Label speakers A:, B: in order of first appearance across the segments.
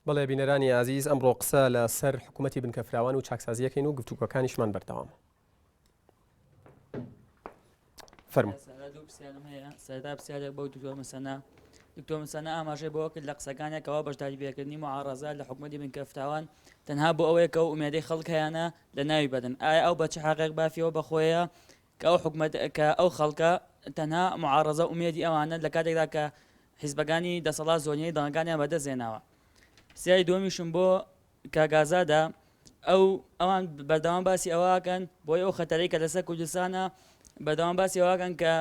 A: بەڵێ بینەرانی ئازیز ئەمڕۆ قسە لە سەر حکوومەتی بنکە فراوان و چاکسازیەکەین و گفتوگۆکانیشمان بەردەوامە. فەرموو.
B: سەرەتا پرسیارێک بۆ دکتۆر مسەنا دکتۆر مسەنا ئاماژەی بەوە کرد لە قسەکانێکەوە بەشداری پێکردنی معارەزە لە حکومەتی بنکە فراوان تەنها بۆ ئەوەیە کە ئەو ئومێدەی خەڵک هەیانە لە ناوی بەرن ئایا ئەو بە چ حەقێک بافیەوە بەخۆیە کە ئەو حکومەت کە ئەو خەڵکە تەنها معارەزە ئومێدی ئەوانە لە کاتێکدا کە حیزبەکانی دەسەڵات زۆرینەی دەنگەکانیان بەدەست هێناوە پرسیاری دووەمیشم بۆ کاک ئازادە ئەو ئەوان بەردەوام باسی ئەوەکەن بۆی ئەو خەتەرەی کە لەسەر کوردستانە بەردەوام باسی ئەوەکەن کە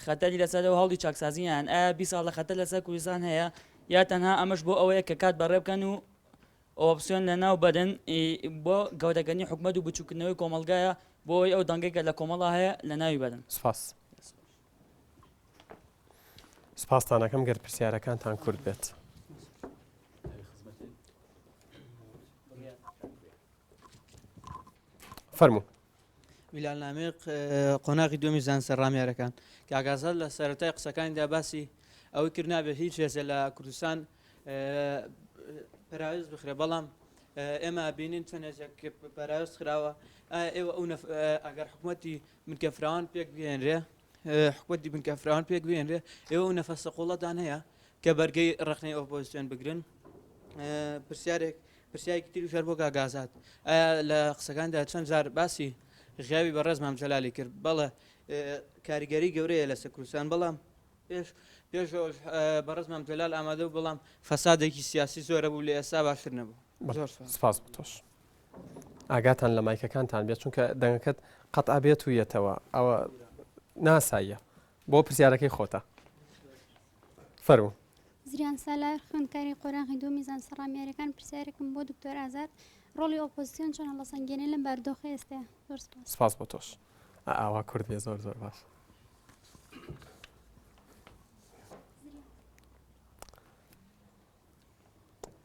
B: خەتەری لەسەر و هەوڵی چاکسازیان ئایا 20 ساڵ لە خەتەر لەسەر کوردستان هەیە یا تەنها ئەمەش بۆ ئەوەیە کە کات بەڕێ بکەن و ئۆپسیۆن لەناو بەرن بۆ گەورەکردنی حکومەت و بچووکردنەوەی کۆمەڵگایە بۆ ئەوەی ئەو دەنگەی کە لە کۆمەڵا هەیە لەناوی بەرن.
A: سپاس. سپاستان ئەکەم گەر پرسیارەکانتان کورت بێت. فەرموو.
B: بیلال نامیق قۆناغی دووەمی زانستە ڕامیارەکان کاک ئازاد لە سەرەتای قسەکانیدا باسی ئەوەی کرد نابێت هیچ هێزێ لە کوردستان پەراوێز بخرێ بەڵام ئێمە بینین چەند هێزێک پەراوێز خراوە ئایا ئێوە ئەو ئەگەر حکوومەتی بنکە فراوان پێک بهێنرێ حکوومەتی بنکە فراوان پێک بهێنرێ ئێوە ئەو نەفەسە قوڵەتان هەیە کە بەرگەی ڕەخنەی ئۆپۆزیسیۆن بگرن پرسیارێک پرسیارێکی تریش هەر بۆ کاک ئازاد ئایا لە قسەکاندا چەند جار باسی غیابی بەڕێز مام جەلالی کرد بەڵێ کاریگەری گەورەیە لەسەر کوردستان بەڵام پێش پێش بەڕێز مام جەلال ئامادە و بەڵام فەسادێکی سیاسی زۆرە بوو لە ئێستا باشتر نەبوو
A: زۆر سپاس بۆ تۆش ئاگاتان لە مایکەکانتان بێت چونکە دەنگەکەت قەت ئەبێت و یەتەوە ئەوە ناساییە بۆ پرسیارەکەی خۆتە فەرموو.
C: زریان سالار، خوێندکاری قۆناغی دووەمی زانستە ڕامیاریەکان پرسیارێکم بۆ دکتۆر ئازاد، ڕۆڵی ئۆپۆزسیۆن چۆن هەڵەسەنگێنێ لەم بارودۆخەی ئێستەیا؟ زۆر سپاس.
A: سپاس بۆ تۆش. ئاوا کورد بێ زۆر زۆر باش.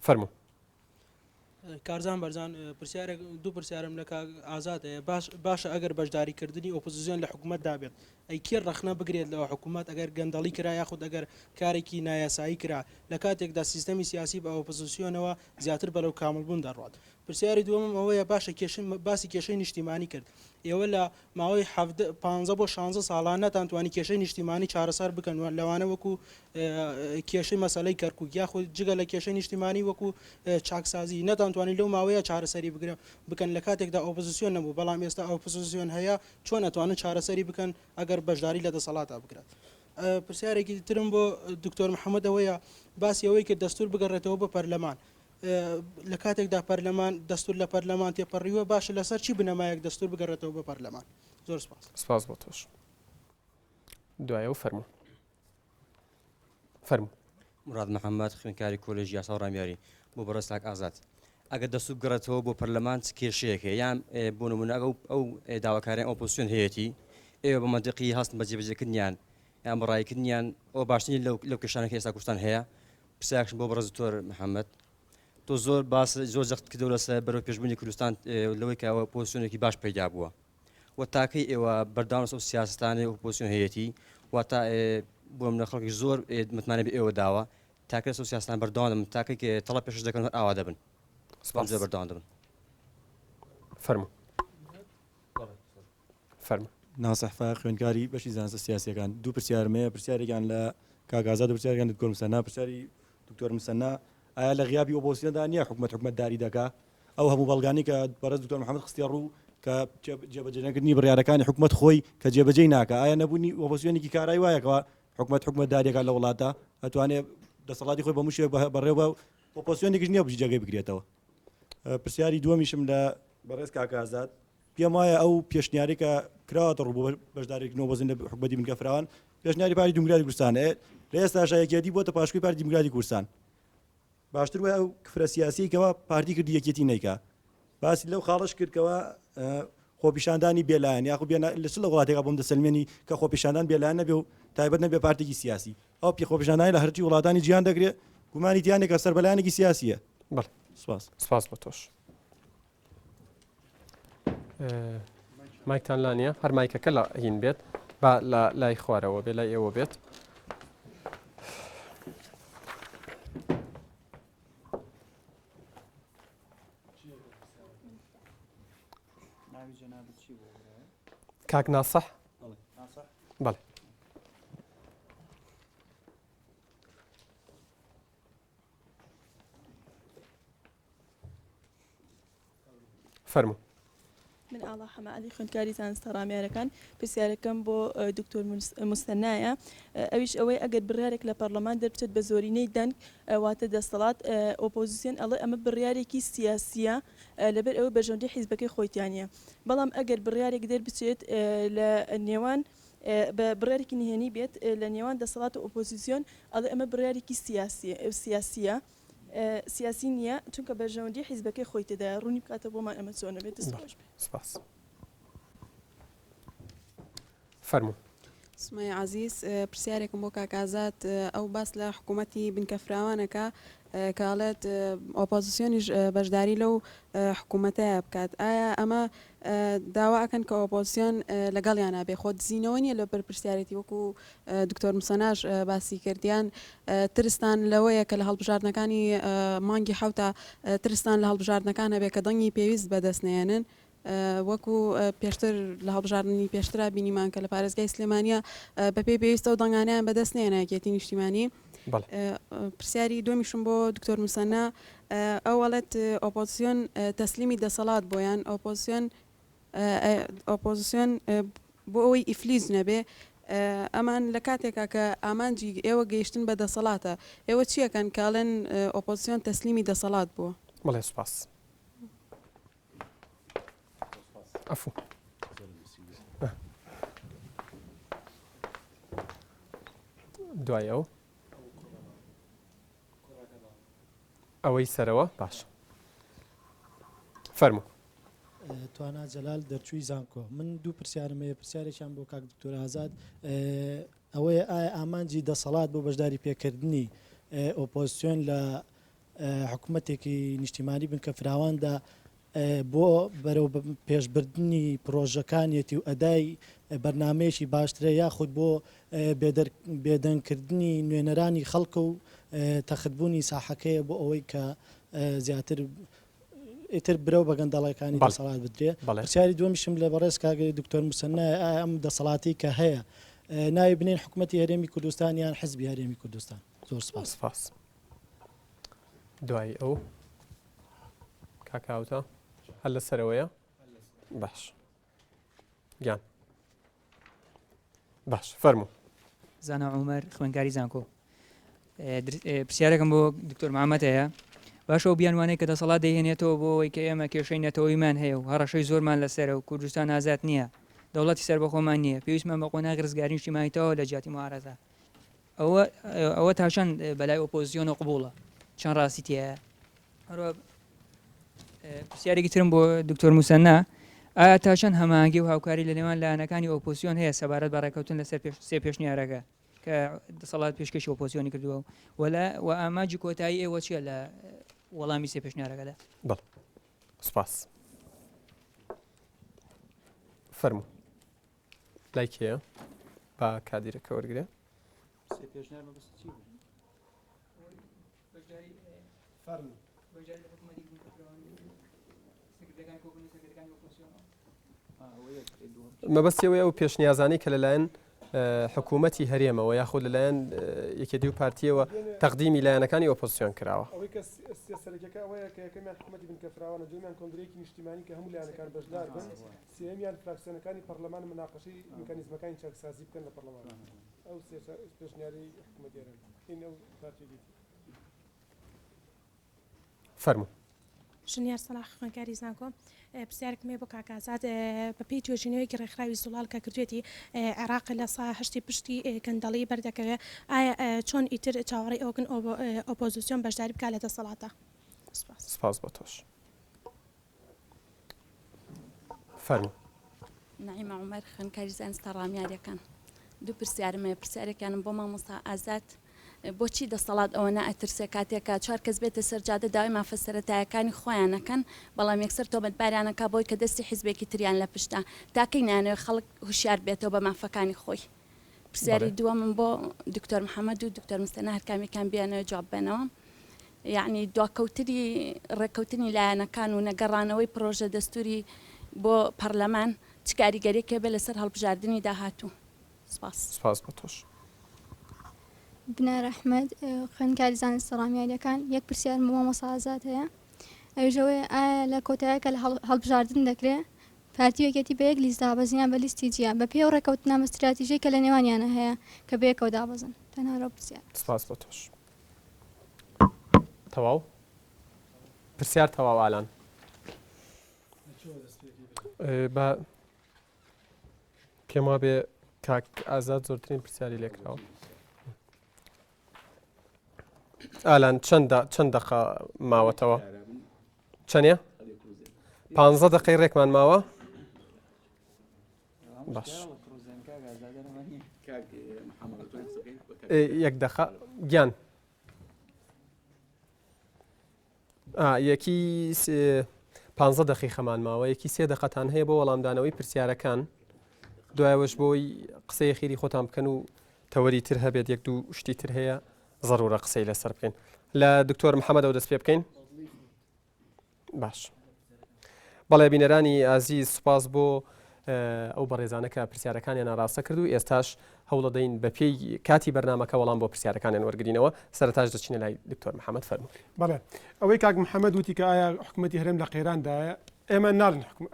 A: فەرموو.
D: کارزان بەرزان، پرسیارێک دوو پرسیارم لە کاک ئازاد هەیە باش باشە ئەگەر بەشداریکردنی ئۆپۆزیسیۆن لە حکوومەتدا بێت ئەی کێ ڕەخنە بگرێت لە حکوومەت ئەگەر گەندەڵی کرا یاخود ئەگەر کارێکی نایاسایی کرا لە کاتێکدا سیستەمی سیاسی بە ئۆپۆزیسیۆنەوە زیاتر بەرەو کامڵبوون دەڕوات پرسیاری دووەمم ئەوەیە باشە کێشەی باسی کێشەی نیشتیمانی کرد ئێوە لە ماوەی حەڤدە پانزە بۆ شانزە ساڵا نەتانتوانی کێشەی نیشتیمانی چارەسەر بکەن و لەوانە وەکو کێشەی مەسەلەی کەرکوک یاخود جگە لە کێشەی نیشتیمانی وەکو چاکسازی نەتانتوانی لەو ماوەیە چارەسەری بگرە بکەن لە کاتێکدا ئۆپۆزیسیۆن نەبوو بەڵام ئێستا ئۆپۆزیسیۆن هەیە چۆن ئەتوانن چارەسەری بکەن ئەگەر بەشداری لە دەسەڵاتا بکرێت پرسیارێکی ترم بۆ دکتۆر محەممەد ئەوەیە باسی ئەوەی کرد دەستور بگەڕێتەوە بۆ پەرلەمان لە کاتێکدا پەرلەمان دەستور لە پەرلەمان تێپەڕیوە باشە لەسەر چی بنەمایەک دەستور بگەڕێتەوە بۆ پەرلەمان زۆر سپاس.
A: سپاس بۆ تۆش. دوایەوە فەرموو. فەرموو.
E: موراد محەمەد، خوێندکاری کۆلێژی یاسا و ڕامیاری، بۆ بەڕێز کاک ئازاد، ئەگەر دەستور بگەڕێتەوە بۆ پەرلەمان چ کێشەیەک هەیە؟ یان بۆ نمونە ئەو ئەو داواکاریان ئۆپۆزسیۆن هەیەتی ئێوە بە مەنتیقی هەستن بە جێبەجێکردنیان یان بە ڕایکردنیان ئەوە باشتر نیە لەو لەو کێشانە کە ئێستا کوردستان هەیە؟ پرسیارێکشم بۆ بەڕێز دکتۆر محەممەد تۆ زۆر باس زۆر جەخت کردەوە لەسەر بەرەو پێشبوونی کوردستان لەوەی کە ئۆپۆزسیۆنێکی باش پەیدا بووە و تاکەی ئێوە بەردەوام لەسەر ئەو سیاسەتانەی ئۆپۆزسیۆن هەیەتی واتە بۆ منە خەڵکی زۆر متمانە بە ئێوە داوە تاکە لەسەر سیاسەتان بەردەوام دەبن تاکەی کە تەڵە پێشش دەکەن هەر ئاوا دەبن
A: سپاس
E: زۆر بەردەوام دەبن
A: فەرموو فەرموو.
F: ناسح فایەق خوێندکاری بەشی زانستە سیاسیەکان دوو پرسیارم هەیە پرسیارێکیان لە کاک ئازاد و پرسیارێکیان لە دکتۆر مسەنا پرسیاری دکتۆر مسەنا ئایا لە غیابی ئۆپۆزسیۆندا نییە حکومەت حکومەتداری دەکا ئەو هەموو بەڵگانەی کە بەڕێز دکتۆر محەممەد خستیە ڕوو کە جێبەجێنەکردنی بڕیارەکانی حکومەت خۆی کە جێبەجێی ناکا ئایا نەبوونی ئۆپۆزسیۆنێکی کارای وایە کەوا حکومەت حکومەتداریەکە لە وڵاتدا ئەتوانێ دەسەڵاتی خۆی بە موشێک بەڕێوە ئۆپۆزسیۆنێکیش نییە جێگەی بگرێتەوە پرسیاری دووەمیشم لە بەڕێز کاک ئازاد پێم وایە ئەو پێشنیارەی کە کراوەتە ڕوو بۆ بەشداریکردن و بەزین لە حکومەتی بنکە فراوان پێشنیاری پارتی دیموکراتی کوردستانە لە ئێستاشا یەکێتی بۆتە پاشکۆی پارتی دیموکراتی کوردستان باشتر وایە ئەو کفرە سیاسیەی کەوا پارتی کردی یەکێتی نیکا باسی لەو خاڵش کرد کەوا خۆپیشاندانی بێلایەن یاخو بێ لە چ لە وڵاتێکا بۆم دەسەلمێنی کە خۆپیشاندان بێلایەن نەبێ و تایبەت نەبێ پارتێکی سیاسی ئەو پێ خۆپیشاندانی لە هەرچی وڵاتانی جیهان دەکرێ گومانی تیانێکە سەر بەلایەنێکی سیاسیە
A: بەڵێ
F: سپاس
A: سپاس بۆ تۆش. مایکتان لا نییە هەر مایکەکە لە هین بێت با لە لای خوارەوە بێ لای ئێوە بێت. کاک ناسح بەڵێ. فەرموو.
G: من ئاڵا حەمە عەلی خوێندکاری زانستە ڕامیارەکان پرسیارەکەم بۆ دکتۆر موسەنایە ئەویش ئەوەی ئەگەر بڕیارێک لە پەرلەمان دەربچێت بە زۆرینەی دەنگ واتە دەسەڵات ئۆپۆزیسیۆن ئەڵێ ئەمە بڕیارێکی سیاسیە لەبەر ئەوەی بەرژەوەندی حیزبەکەی خۆی تیا نییە بەڵام ئەگەر بڕیارێک دەربچێت لە نێوان بە بڕیارێکی نهێنی بێت لە نێوان دەسەڵات و ئۆپۆزیسیۆن ئەڵێ ئەمە بڕیارێکی سیاسیە سیاسی نییە چونکە بەرژەوەندی حیزبەکەی خۆی تێدایە ڕوونی بکاتەوە بۆمان ئەمە چۆنە بێت دەست خۆش بێت.
A: سپاس. فەرموو.
H: سومەیە عەزیز، پرسیارێکم بۆ کاک ئازاد، ئەو باس لە حکوومەتی بنکە فراوانەکە کە ئەڵێت ئۆپۆزسیۆنیش بەشداری لەو حکوومەتەیە بکات، ئایا ئەمە داوا ئەکەن کە ئۆپۆزسیۆن لەگەڵیانا بێ؟ خۆ دزینەوە نییە لە بەرپرسیارێتی وەکو دکتۆر مسەناش باسی کرد، یان ترستان لەوەیە کە لە هەڵبژاردنەکانی مانگی حەوتا ترستان لە هەڵبژاردنەکان هەبێ کە دەنگی پێویست بەدەست نەیەنن؟ وەکو پێشتر لە هەڵبژاردنی پێشترا بینیمان کە لە پارێزگای سلێمانیە بەپێی پێویستە و دەنگانیان بەدەست نێنا یەکێتی نیشتیمانی. پرسیاری دومیشم بۆ دکتۆر مسەنا ئەو ئەڵێت ئۆپۆزیسیۆن تەسلیمی دەسەڵات بۆیان ئۆپۆزیسیۆن ئۆپۆزیسیۆن بۆ ئەوەی ئیفلیج نەبێ ئەمان لە کاتێکا کە ئامانجی ئێوە گەیشتن بە دەسەڵاتە ئێوە چیەکەن کە ئەڵێن ئۆپۆزیسیۆن تەسلیمی دەسەڵات بووە؟
A: بەڵێ سوپاس. عەفو. دوای ئەو ئەوەی سەرەوە باش فەرموو.
I: توانا جەلال دەرچووی زانکۆ من دوو پرسیارم هەیە پرسیارێکیان بۆ کاک دکتۆر ئازاد ئەوەیە ئایا ئامانجی دەسەڵات بۆ بەشداری پێکردنی ئۆپۆزسیۆن لە حکومەتێکی نیشتیمانی بنکە فراواندا بۆ بەرەو پێشبردنی پرۆژەکانیەتی و ئەدای بەرنامەیەکی باشترە یاخود بۆ بێدەنگکردنی نوێنەرانی خەڵکە و تەختبوونی ساحەکەیە بۆ ئەوەی کە زیاتر ئیتر برەو بە گەندەڵەکانی دەسەڵات بدرێ. پرسیاری دووەمیشم لە بەڕێز کاک دکتۆر موسەنایە ئایا ئەم دەسەڵاتی کە هەیە ناوی بنێین حکومەتی هەرێمی کوردستان یان حزبی هەرێمی کوردستان؟ زۆر سپاس.
A: سپاس. دوایی ئەو کاک هاوتا هەر لە سەرەوەیە باش گیان باش فەرموو.
B: زانا عومەر خوێندکاری زانکۆ پرسیارێکم بۆ دکتۆر محەممەد هەیە باشە و بیانوانەی کە دەسەڵات دەیهێنێتەوە بۆ ئەوەی کە ئێمە کێشەی نەتەوەیمان هەیە و هەڕەشەی زۆرمان لەسەرە و کوردستان ئازاد نییە دەوڵەتی سەربەخۆمان نییە پێویستمان بە قۆناغی ڕزگاری نیشتیمانی تەواو لە جیاتی معارەزە ئەوە ئەوە تا چەند بەلای ئۆپۆزیسیۆنەوە قبوڵە چەند ڕاستی تیایە هەروە پرسیارێکی ترم بۆ دکتۆر موسەننا ئایا تا چەند هەماهەنگی و هاوکاری لە نێوان لایەنەکانی ئۆپۆزیسیۆن هەیە سەبارەت بە ڕێککەوتن لەسەر پێش سێ پێشنیارەکە کە دەسەڵات پێشکەشی ئۆپۆزیسیۆنی کردووە و لە و ئامانجی کۆتایی ئێوە چییە لە وەڵامی سێ پێشنیارەکەدا؟
A: بەڵێ سپاس فەرموو لای کێیە با کادیرەکە وەرگێ
J: سێ پێشنیار مەبەست چی بوو؟
A: مەبەستی ئەوەیە ئەو پێشنیازانەی کە لەلایەن حکوومەتی هەرێمەوە یاخود لەلایەن یەکێتی و پارتیەوە تەقدیمی لایەنەکانی ئۆپۆزسیۆن کراوە.
K: ئەوەی کە سەرەکیەکە ئەوەیە کە یەکەمیان حکوومەتی بنکە فراوانە، دووەمیان کۆنگرەیەکی نیشتیمانی کە هەموو لایەنەکان بەشدار بن، سێیەمیان فراکسیۆنەکانی پەڕلەمان مناقەشەی میکانیزمەکانی چاکسازی بکەن لە پەڕلەمان. ئەو سێ پێشنیارەی حکوومەتی هەرێم هین ئەو پارتی و یەکێتی.
A: فەرموو.
L: ژنیار سەڵاح خوێندکاری زانکۆ پرسیارێکم هەیە بۆ کاک ئازاد بەپێی توێژینەوەیەکی ڕێکخراوی زوڵاڵ کە کردوێتی عێراق لە سا هەشتی پشتی گەندەڵی بەردەکەوێ ئایا چۆن ئیتر چاوەڕێی ئەوەکن ئۆپۆزیسیۆن بەشداری بکات لە دەسەڵاتدا؟
A: سپاس. سپاس بۆ تۆش. فەرموو.
M: نەعیمە عومەر خوێندکاری زانستە ڕامیاریەکان دوو پرسیارم هەیە پرسیارێکیانم بۆ مامۆستا ئازاد بۆچی دەسەڵات ئەوەنە ئەترسێ کاتێکە چوار کەس بێتە سەر جادە داوای مافە سەرەتایەکانی خۆیان ئەکەن بەڵام یەکسەر تۆمەتباریان ئەکا بەوەی کە دەستی حیزبێکی تریان لە پشتە تاکەی نایانەوێ خەڵک هوشیار بێتەوە بە مافەکانی خۆی پرسیاری دووەمم بۆ دکتۆر محەممەد و دکتۆر مستەنا هەرکامێکیان بیانەوێ جواب بەنەوە یەعنی دواکەوتنی ڕێککەوتنی لایەنەکان و نەگەڕانەوەی پڕۆژە دەستوری. بۆ پەڕلەمان چ کاریگەریەک هەبێت لەسەر هەڵبژاردنی داهاتوو؟ سپاس.
A: سپاس بۆ تۆش.
C: بنار ئەحمەد، خوێندکاری زانستە ڕامیارییەکان، یەک پرسیارم بۆ مامۆستا ئازاد هەیە ئەویش ئەوەیە ئایا لە کۆتایە کە هەڵبژاردن دەکرێ پارتی و یەکێتی بە یەک لیست دابەزن یان بە لیستی جیا بە پێی ئەو ڕێکەوتنامە ستراتیژیەی کە لە نێوانیانە هەیە کە بەیەکەوە دابەزن؟ تەنها لەو پرسیارە.
A: سپاس بۆ تۆش. تەواو؟ پرسیار تەواو ئالان. با پێم وابێ کاک ئازاد زۆرترین پرسیاری لێکراوە. ئالان چەند چەند دەقە ماوەتەوە؟ چەندە؟ پ دقەی ڕێکمان ماوە؟ باش یەک دەقە گیان یەکی پ دقیقەمان ماوە یەکی سێ دقەتان هەیە بۆ وەڵامدانەوەی پرسیارەکان دوایەوەش بۆی قسەی خیری خۆتان بکەن و تەوەری تر هەبێت یەک دوو شتی تر هەیە زەرورە قسەی لەسەر بکەین لە دکتۆر محەممەدەوە دەست پێ بکەین باش بەڵێ بینەرانی ئازیز سوپاس بۆ ئەو بەڕێزانە کە پرسیارەکانیان ئاراستە کرد و ئێستاش هەوڵەدەین بە پێی کاتی بەرنمەکە وەڵام بۆ پرسیارەکانیان وەرگرینەوە سەرتاش دەچینە لای دکتۆر محەممەد فەرموو.
K: بەڵێ ئەوەی کاک محەممەد وتی کە ئایا حکوومەتی هەرێم لە قەیراندایە ئێمە ناڵێن حکوم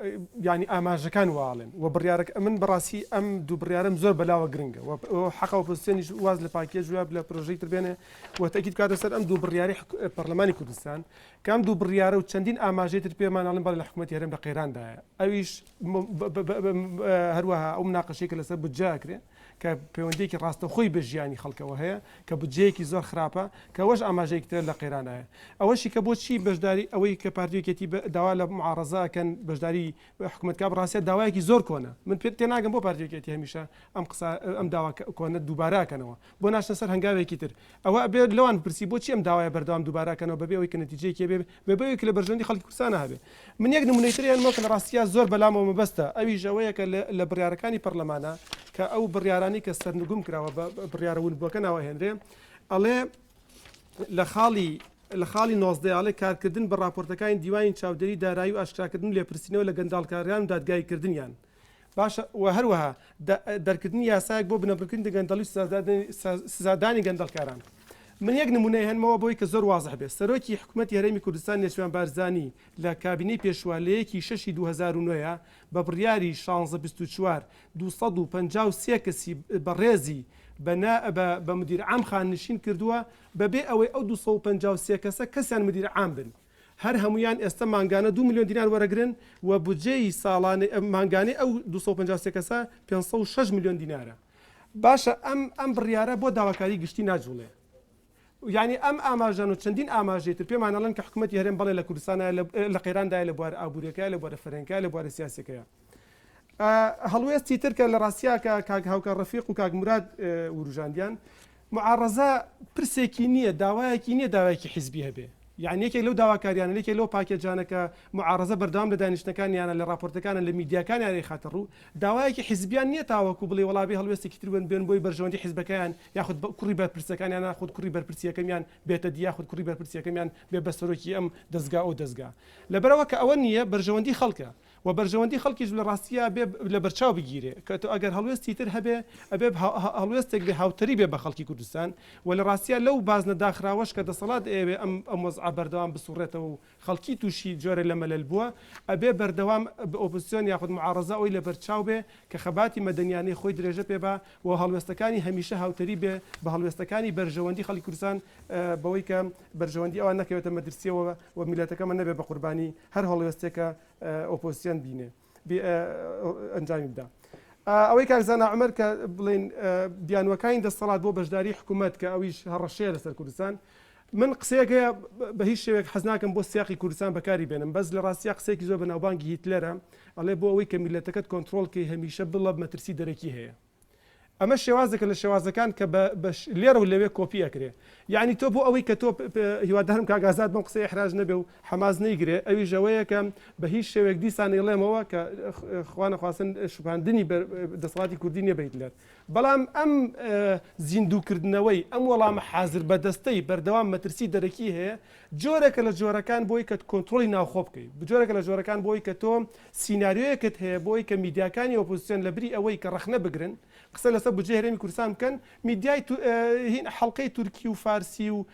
K: یانی ئاماژەکان واڵێن و بڕیارەکە من بەڕاستی ئەم دوو بڕیارەم زۆر بەلاوە گرنگە و حەقە ئۆپۆزیسیۆنیش واز لە پاکێج و لە پرۆژەی تر بێنێ و تەئکید بکاتە سەر ئەم دوو بڕیارەی پەرلەمانی کوردستان کە ئەم دوو بڕیارە و چەندین ئاماژەی تر پێمان ئەڵێن بەڵێ لە حکوومەتی هەرێم لە قەیراندایە ئەویش هەروەها ئەو مناقەشەی کە لەسەر بودجە ئەکرێ کە پەیوەندییەکی ڕاستەوخۆی بە ژیانی خەڵکەوە هەیە کە بودجەیەکی زۆر خراپە کە ئەوەش ئاماژەیەکی ترە لە قەیرانایە ئەوەشی کە بۆچی بەشداری ئەوەی کە پارتی و یەکێتی داوا لە معارەزە ئەکەن بەشداری حکومەت کا بەڕاستیا داوایەکی زۆر کۆنە من پێ تێناگەم بۆ پارتی و یەکێتی هەمیشە ئەم قسە ئەم داوا کۆنە دووبارە ئەکەنەوە بۆ ناچنە سەر هەنگاوێکی تر ئەوە ئەبێ لەوان بپرسی بۆچی ئەم داوایە بەردەوام دووبارە ئەکەنەوە بەبێ ئەوەی کە نەتیجەیەکی هەبێ بەبێ ئەوەی کە لە بەرژەوەندی خەڵکی کوردستانا هەبێ. من یەک نموونەی تر هێنمەوە کە لە ڕاستیا زۆر بەلامەوە مەبەستە ئەویش ئەوەیە کە لە بڕیارەکانی پەڕلەمانا کە ئەو بڕیارانەی کە سەرنگوم کراوە بە بڕیارە ونبووەکە ناو ئەهێنرێ ئەڵێ لە خاڵی لە خاڵی 19 ئەڵێ کارکردن بە ڕاپۆرتەکانی دیوانی چاودێری دارایی و ئاشکراکردن و لێپرسینەوە لە گەنداڵکاران و دادگاییکردنیان باشە و هەروەها دەرکردنی یاسایەک بۆ بنەبڕکردنی گەندەڵی و سزادانی گەندەڵکاران. من یەک نمونە ئەهێنمەوە بۆی کە زۆر وازح بێت، سەرۆکی حکومەتی هەرێمی کوردستان نێچیروان بارزانی لە کابینەی پێشووە لە یەک ی شەشی 2009 بە بڕیاری شانزە 24 253 کەسی بەڕێزی بە بە مدیر عام خانەنشین کردووە بەبێ ئەوەی ئەو 253 کەسە کەسیان مدیر عام بن. هەر هەموویان ئێستە مانگانە دوو ملیۆن دینار وەرەگرن و بودجەی ساڵانەی مانگانەی ئەو 253 کەسە 506 ملیۆن دینارە. باشە ئەم ئەم بڕیارە بۆ داواکاری گشتی ناجوڵێ؟ یانی ئەم ئاماژان و چەندین ئاماژەی تر پێمان ئەڵێن کە حکومەتی هەرێم بەڵێ لە کوردستانە لە قەیراندایە لە بوارە ئابووریەکەیە لە بوارە فەرهەنگەکەیە لە بوارە سیاسیەکەیە. هەڵوێستی تر کە لە ڕاستیا کە کاک هاوکار ڕەفیق و کاک موراد وروژاندیان معارەزە پرسێکی نییە داوایەکی نییە داوایەکی حیزبی هەبێ یعنی یەکێک لەو داواکاریانە یەکێک لەو پاکێجانە کە معارەزە بەردەوام لە دانیشتنەکانیانە لە راپۆرتەکانە لە میدیاکانیان ئەیخاتە ڕوو داوایەکی حیزبیان نییە تاوەکو بڵێ وەڵا بێ هەڵوێستێکی تر بن بێن بۆی بەرژەوەندی حیزبەکەیان یاخود کوڕی بەرپرسەکانیان یاخود کوڕی بەرپرسی یەکەمیان بێتە دی یاخود کوڕی بەرپرسی یەکەمیان بێ بە سەرۆکی ئەم دەزگا ئەو دەزگا لەبەرئەوە کە ئەوە نییە بەرژەوەندی خەڵکە وە بەرژەوەندی خەڵکیش لە ڕاستیا بێ لە بەرچاو بگیرێ کە تۆ ئەگەر هەڵوێستی تر هەبێ ئەبێ هەڵوێستێک بێ هاوتەریب بێ بە خەڵکی کوردستان و لە ڕاستیا لەو بازنە داخراوەش کە دەسەڵات ئەیەوێ ئەم ئەم وەزعە بەردەوام بسوڕێتەوە و خەڵکی تووشی جۆرێ لە مەلەل بووە ئەبێ بەردەوام ئۆپۆزسیۆن یاخود معارەزە ئەوەی لە بەرچاو بێ کە خەباتی مەدەنیانەی خۆی درێژە پێ با و هەڵوێستەکانی هەمیشە هاوتەریب بێ بە هەڵوێستەکانی بەرژەوەندی خەڵکی کوردستان بەوەی کە بەرژەوەندی ئەوان نەکەوێتە مەترسیەوە و میللەتەکەمان نەبێ بە قوربانی هەر هەڵوێستێک کە ئۆپۆزسیۆن بینێ ئەنجامی بدا. ئەوەی کاک زانا عومەر کە بڵێن بیانوەکانی دەسەڵات بۆ بەشداری حکوومەت کە ئەویش هەڕەشەیە لەسەر کوردستان من قسەیەک هەیە بە هیچ شێوەیەک حەز ناکەم بۆ سیاقی کوردستان بەکاری بێنم بەس لە ڕاستیا قسەیەکی زۆر بەناوبانگی هیتلەرە ئەڵێ بۆ ئەوەی کە میللەتەکەت کۆنترۆڵ کەی هەمیشە بڵە مەترسی دەرەکی هەیە. ئەمە شێوازێکە لە شێوازەکان کە بە بە لێرە و لەوێ کۆپی ئەکرێ. یەعنی تۆ بۆ ئەوەی کە تۆ هیوادارم کاک ئازاد بەم قسەی ئیحراج نەبێ و حەماس نەیگرێ ئەویش ئەوەیە کە بە هیچ شێوەیەک دیسان ئەیڵێمەوە کە خوا نەخواستن شوبهاندنی بە دەسەڵاتی کوردی نیە بە هیتلەر بەڵام ئەم زیندووکردنەوەی ئەم وەڵامە حازر بەدەستەی بەردەوام مەترسی دەرەکی هەیە جۆرێکە لە جۆرەکان بۆی کە کۆنترۆڵی ناوخۆ بکەی جۆرێکە لە جۆرەکان بۆی کە تۆ سیناریۆیەکت هەیە بۆی کە میدیاکانی ئۆپۆزسیۆن لە بری ئەوەی کە ڕەخنە بگرن قسە لەسەر بودجەی هەرێمی کوردستان بکەن میدیای هین حەڵقەی تورکی و فارسی و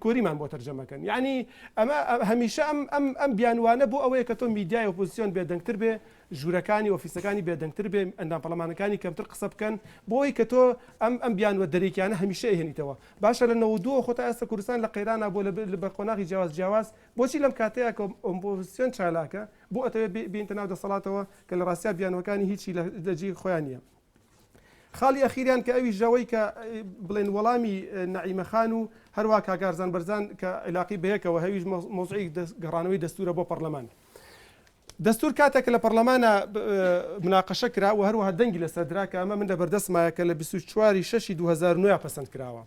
K: کۆریمان بۆ تەرجەمە کەن یعنی ئەمە هەمیشە ئەم ئەم ئەم بیانوانە بۆ ئەوەیە کە تۆ میدیای ئۆپۆزسیۆن بێدەنگتر بێ ژوورەکانی ئۆفیسەکانی بێدەنگتر بێ ئەندام پەرلەمانەکانی کەمتر قسە بکەن بۆ ئەوەی کە تۆ ئەم ئەم بیانوە دەرەکیانە هەمیشە ئەهێنیتەوە باشە لە 92 خۆ تا ئێستا کوردستان لە قەیرانا بووە لە بە قۆناغی جیاواز جیاواز بۆچی لەم کاتەیە کە ئۆپۆزسیۆن چالاکە بۆ ئەتەوێ بێنیتە ناو دەسەڵاتەوە کە لە ڕاستیا بیانوەکانی هیچی لە جێی خۆیان نییە. خاڵی ئەخیریان کە ئەویش ئەوەی کە بڵێن وەڵامی نەعیمە خان و هەروا کاک ئارزان بەرزان کە عیلاقی بەیەکەوە هەویش مەوزوعی گەڕانەوەی دەستورە بۆ پەڕلەمان. دەستور کاتێک کە لە پەڕلەمانا مناقەشە کرا و هەروەها دەنگی لەسەر درا کە ئەمە من لە بەردەستمایە کە لە 24 ی شەشی 2009 پەسەند کراوە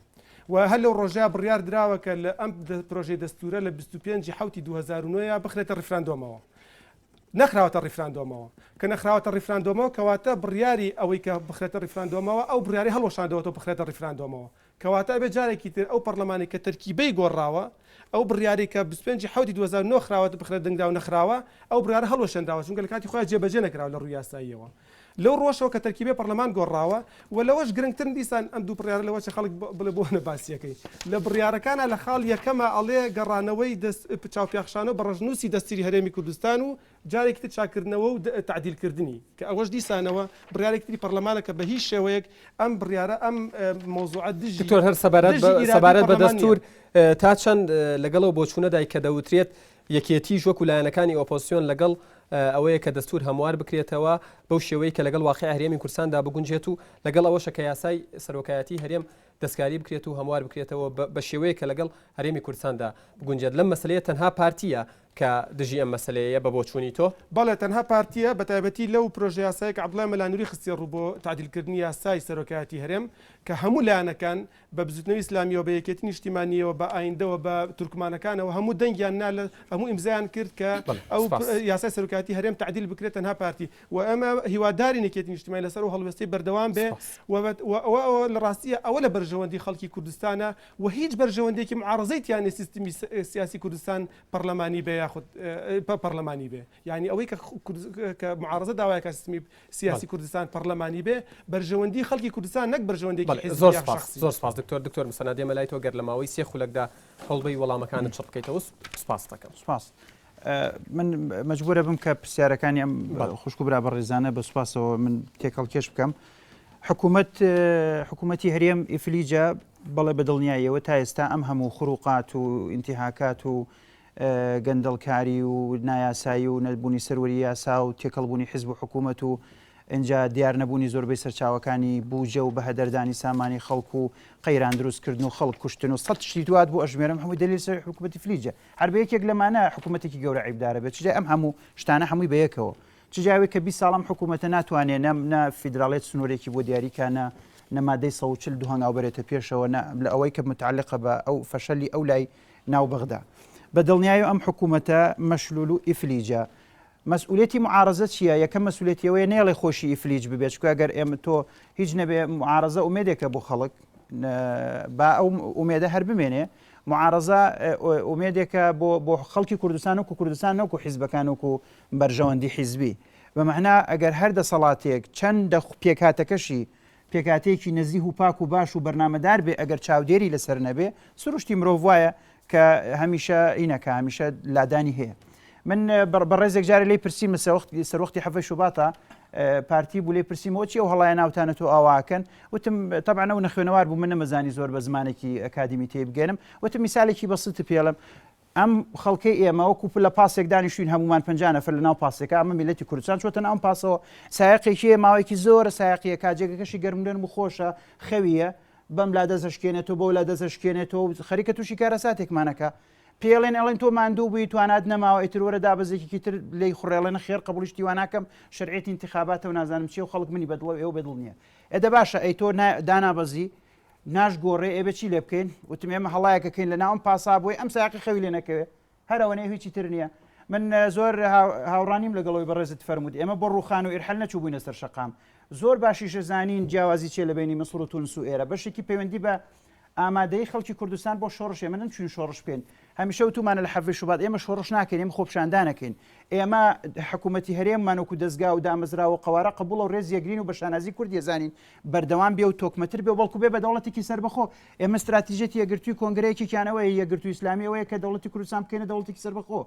K: و هەر لەو ڕۆژەیا بڕیار دراوە کە لە ئەم پرۆژەی دەستورە لە 25 ی حەوتی 2009 بخرێتە ڕیفراندۆمەوە. نەخراوەتە ڕیفراندۆمەوە. کە نەخراوەتە ڕیفراندۆمەوە کەواتە بڕیاری ئەوەی کە بخرێتە ڕیفراندۆمەوە ئەو بڕیارەی هەڵوەشاندەوەتەوە بخرێتە ڕیفراندۆمەوە. کەواتە ئەبێ جارێکی تر ئەو پەڕلەمانەی کە تەرکیبەی گۆڕراوە ئەو بڕیارەی کە 25 ی حەوتی 2009 خراوەتە بخرێتە دەنگدراو نەخراوە ئەو بڕیارە هەڵوەشێنراوە چونکە لە کاتی خۆیا جێبەجێ نەکراوە لە ڕووی یاساییەوە. لەو ڕووەشەوە کە تەرکیبەی پەڕلەمان گۆڕراوە و لەوەش گرنگتر دیسان ئەم دوو بڕیارە لەوە چ خەڵک بڵێ بۆ نە باسیەکەی لە بڕیارەکانا لە خاڵ یەکەما ئەڵێ گەڕانەوەی دەست چاوپیاخشانەوە بە ڕەشنووسی دەستیری هەرێمی کوردستان و جارێکی تر چاککردنەوە و تەعدیلکردنی کە ئەوەش دیسانەوە بڕیارێکی تری پەڕلەمانە کە بە هیچ شێوەیەک ئەم بڕیارە ئەم مەوزوعە دژی
A: دکتۆر هەر سەبارەت
K: دژی
A: بە
K: ئیرادەی
A: سەبارەت بە
K: پەڕلەمان نییە.
A: دەستوور تا چەند لەگەڵ ئەو بۆچوونەدای کە دەوترێت یەکێتیش وەکو لایەنەکانی ئۆپۆزسیۆن لەگەڵ ئەوەیە کە دەستور هەموار بکرێتەوە بەو شێوەی کە لەگەڵ واقیعی هەرێمی کوردستاندا بگونجێت و لەگەڵ ئەوەشە کە یاسای سەرۆکایەتی هەرێم دەستکاری بکرێت و هەموار بکرێتەوە بە شێوەیەک کە لەگەڵ هەرێمی کوردستاندا بگونجێت لەم مەسەلەیە تەنها پارتییە کە دژی ئەم مەسەلەیە بە بۆچوونی تۆ؟
K: بەڵێ تەنها پارتییە بەتایبەتی لەو پرۆژە یاسایە کە عەبدوڵای مەلا نوری خستیە ڕوو بۆ تەعدیلکردنی یاسای سەرۆکایەتی هەرێم کە هەموو لایەنەکان بە بزوتنەوەی ئیسلامیەوە بە یەکێتی نیشتیمانیەوە بە ئایندەوە بە تورکمانەکانەوە هەموو دەنگیان نا لە هەموو ئیمزایان کرد کە ئەو یاسای سەرۆکایەتی هەرێم تەعدیل بکرێت تەنها پارتی و ئێمە هیوادارین یەکێتی نیشتیمانی لەسەر ئەو هەڵوێستەی بەردەوام بێ و ئەوە ئەوە لە ڕاستیە ئەوە لە بەرژەوەندی خەڵکی کوردستانە و هیچ بەرژەوەندێکی معارەزەی تیا نیە سیستمی سیاسی کوردستان پەرلەمانی بێ یاخود پەرلەمانی بێ یانی ئەوەی کە کە معارەزە داوای کە سیستمی سیاسی کوردستان پەرلەمانی بێ بەرژەوەندی خەڵکی کوردستان نەک بەرژەوەندێکی حیزبی
A: زۆر
K: یا
A: سپاس
K: شەخسی.
A: زۆر سپاس دکتۆر دکتۆر مسەنا دێمە لای تۆ گەر لە ماوەی سێ خولەکدا هەوڵبەی وەڵامەکانت چڕ بکەیتەوە سپاست دەکەم.
J: سپاس. من مەجبورە بم کە پرسیارەکانی ئەم خوشک و برا بەڕێزانە بە سوپاسەوە من تێکەڵکێش بکەم. حکوومەت حکوومەتی هەرێم ئیفلیجە بەڵێ بە دڵنیاییەوە تا ئێستا ئەم هەموو خروقات و ئینتیهاکات و گەندەڵکاری و نایاسایی و نەبوونی سەروەری یاسا و تێکەڵبوونی حیزب و حکوومەت و ئینجا دیار نەبوونی زۆربەی سەرچاوەکانی بووجە و بەهەدەردانی سامانی خەڵک و قەیران دروستکردن و خەڵک کوشتن و سەت شتی دوات بۆ ئەژمێرم هەمووی دەلیل سەر حکوومەتی فلیجە هەر بە یەکێک لەمانە حکوومەتێکی گەورە عیبدارە بێت چ جای ئەم هەموو شتانە هەمووی بە یەکەوە چ جای ئەوەی کە 20 ساڵ ئەم حکوومەتە ناتوانێ نە نە فیدراڵیەت سنوورێکی بۆ دیاری کا نە نە مادەی 140 دوو هەنگاو بەرێتە پێشەوە نە لە ئەوەی کە متعلقە بە ئەو فەشەلی ئەو لای ناو بەغدا. بە دڵنیایەوە ئەم حکوومەتە مەشلول و ئیفلیجە. مەسئولیەتی معارەزە چییە؟ یەکەم مەسئولیەتی ئەوەیە نەیەڵێ خۆشی ئیفلیج ببێت، چونکە ئەگەر ئێمە تۆ هیچ نەبێ معارەزە ئومێدێکە بۆ خەڵک، با ئەو ئومێدە هەر بمێنێ. معارەزە ئومێدێکە بۆ بۆ خەڵکی کوردستان وەکو کوردستان نەوەکو حیزبەکان وەکو بەرژەوەندی حیزبی. بە مەعنا ئەگەر هەر دەسەڵاتێک چەندە پێکهاتەکەشی پێکهاتەیەکی نەزیه و پاک و باش و بەرنامەدار بێ ئەگەر چاودێری لەسەر نەبێ سروشتی مرۆڤ وایە کە هەمیشە ئینەکە هەمیشە لادانی هەیە من بەڕێزێک جارێ لی پرسیمە سەروەختی حەفەی شوباتە پارتی بوو لێ پرسیمەوە چی ئەو هەڵایە ناوتانە تۆ ئاواکەن وتم تەبعەن ئەو نەخوێنەوار بوو من نەمەزانی زۆر بە زمانێکی ئەکادیمی تێ بگەنم وتم میسالێکی بەسیت پێڵم ئەم خەڵکەی ئێمە وەکو لە پاسێک دانیشتوین هەمومان 50 نەفەر لە ناو پاسێکە ئەمە میلەتی کوردستان چۆتە ناو پاسەوە سایەقێکی هەیە ماوەیەکی زۆرە سایەقیەکە جێگەکەشی گەرمگەرم و خۆشە خەویە بەم لا دەست ئەشکێنێتەوە بەو لا دەست ئەشکێنێتەوە و خەریکە تووشی کارەساتێکمانەکە. پێڵێن ئەڵێن تۆ ماندوو بووی توانات نەماوە ئیتر وەرە دابەزێکێکی تر لێی خوڕێڵێ نەخێر قبوڵی شتی وا ناکەم شەرعیەتی ئینتیخاباتە و نازانم چیە و خەڵک منی بەدڵە و ئێوە بەدڵ نییە ئێ دە باشە ئەی تۆ دانابەزی ناش گۆڕێ ئێ بە چی لێ بکەین وتم ئێمە هەڵایەکەکەین لە ناو ئەم پاسا بۆی ئەم سایەقی خەوی لێ نەکەوێ هەر ئەوەنەیە هیچی تر نییە. من زۆر هاوڕانیم لەگەڵ ئەوەی بەڕێزت فەرمووت ئێمە بۆ ڕووخان و ئیرحەل نەچووبووینە سەر شەقام. زۆر باشیشە زانین جیاوازی چیە لە بەینی میسر و تونس و ئێرە. بەشێکی پەیوەندی بە ئامادەیی خەڵکی کوردستان بۆ شۆڕش ئێمە نەچووین شۆڕش بکەین. هەمیشە وتوومانە لە حەڤەی شوبات ئێمە شۆڕش ناکەین ئێمە خۆپیشاندان ئەکەین. ئێمە حکوومەتی هەرێممان وەکوو دەزگا و دامەزراوە و قەوارە قبووڵە و ڕێزی ئەگرین و بە شانازی کورد ئەزانین بەردەوام بێ و تۆکمەتر بێ و بەڵکوو بێ بە دەوڵەتێکی سەربەخۆ. ئێمە ستراتیژیەتی یەکگرتووی کۆنگرە یەکێکیان ئەوەیە، یەکگرتووی ئیسلامی ئەوەیە کە دەوڵەتی کوردستان بکەینە دەوڵەتێکی سەربەخۆ.